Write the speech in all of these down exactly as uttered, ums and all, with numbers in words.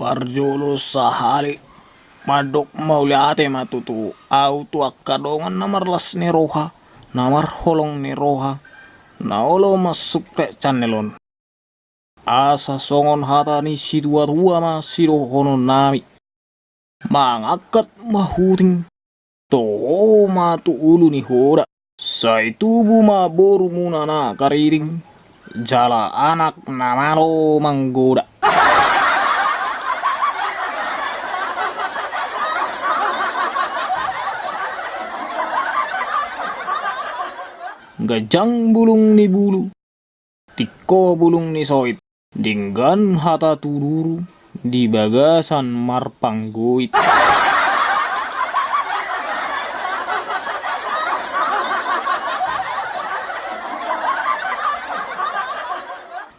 Parjolo sahali, mandok mauliate ma tutu au tu angka dongan na marlas ni roha, na marholong ni roha, na olo masuk pe channel on. Asa songon hata ni situatua ma sidohononnami. Mangangkat ma huting, toho ma tu ulu ni hoda. Sai tubu ma borumuna na kariding, jala anak na malo manggoda. Ganjang bulung ni bulu, tingko bulung ni soit, denggan hata tuduru, di bagasan marpanggoit.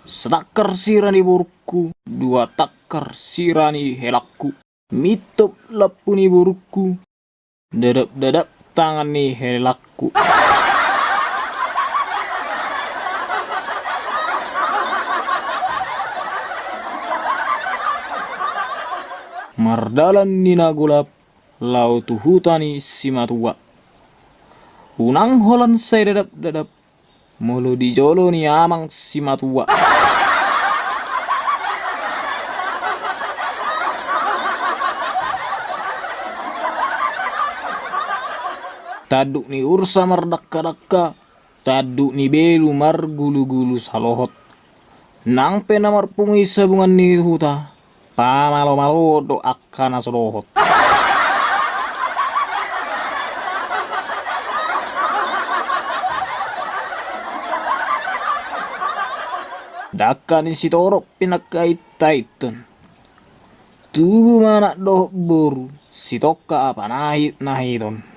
Satangkar sira ni borungku, dua tangkar sira ni helangku. Mintop lampu ni borungku, dadap-dadap tangan ni helangku. Mardalan ni na golap, laho tu huta ni simatua. Unang holan sai dadap-dadap, molo di jolo ni amang simatua. Tanduk ni ursa mardakka-dakka, tanduk ni belu margulu-gulu salohot. Nang pe na marpungu i sabungan ni huta, pamalo-malo do angka na so dohot. Dangka ni sitorop pinangkait-kaiton. Tubu ma anak dohot boru, sitongka apa nahit-nahiton.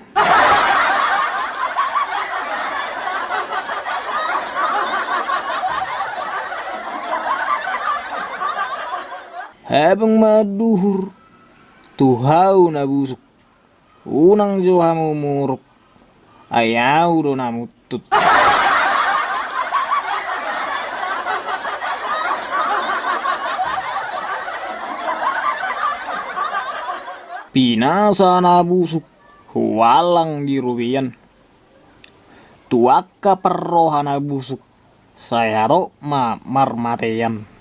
Habang ma anduhur tu hau na busuk. Unang jo hamu muruk, ai au do na muntut. Pinasa na busuk, huallang di robean. Tu angka parroha na busuk, sai adong ma marmatean.